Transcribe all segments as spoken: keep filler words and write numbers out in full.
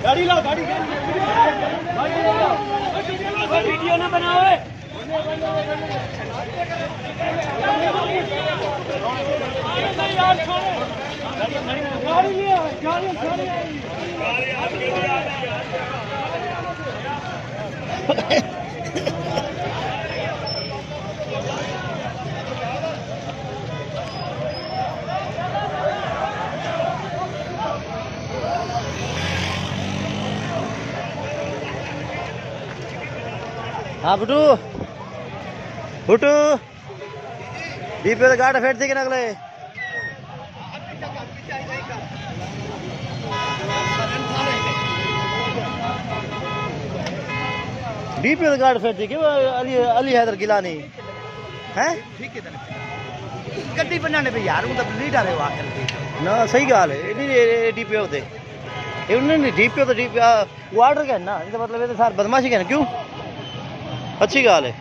گاڑی لاؤ، گاڑی۔ ویڈیو نہ بناؤ۔ ہاں بٹو، بٹو، ڈی پی او دے گارڈ فٹ تھی کہ نہ اڳلے؟ ڈی پی او دے گارڈ فٹ تھی کہ علی، علی حیدر گیلانی ہیں؟ گڈی بنانے پہ یار، اوں دا لیڈر ہے وہ آخر۔ نہ، صحیح ڳالھ ہے، اے ڈی پی او دے، اے انہاں نے ڈی پی او تے ڈی پی او، آرڈر کیا ہے نا، اے مطلب اے تے سار بدمعاشی کیا ہے نا، کیوں؟ اچھی ڳالھ ہے۔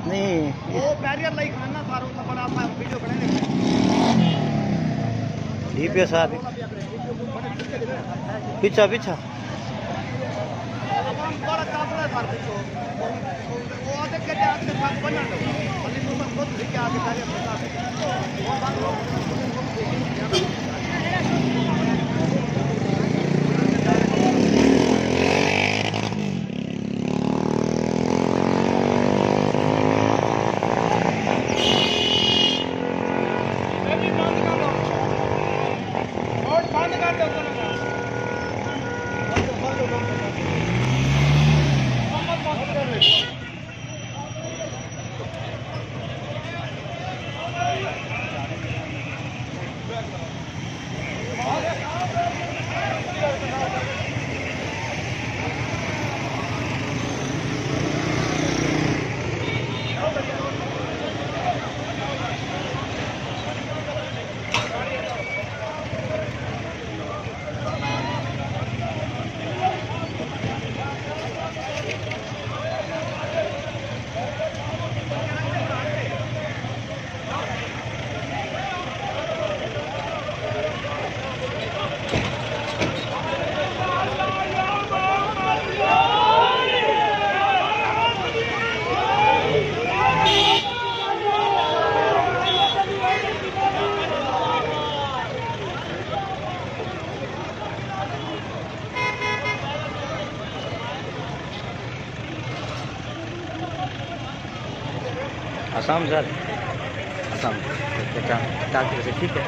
نہیں۔ ڈی پی او صاحب، پچھا، پچھا۔ آسام سر، آسام۔ ڈاکٹر سے ٹھیک ہے۔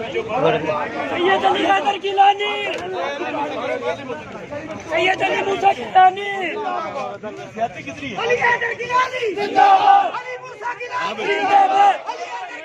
سید علی حیدر گیلانی، سید علی موسیٰ گیلانی، علی حیدر گیلانی زندہ باد، علی موسیٰ گیلانی زندہ باد، علی حیدر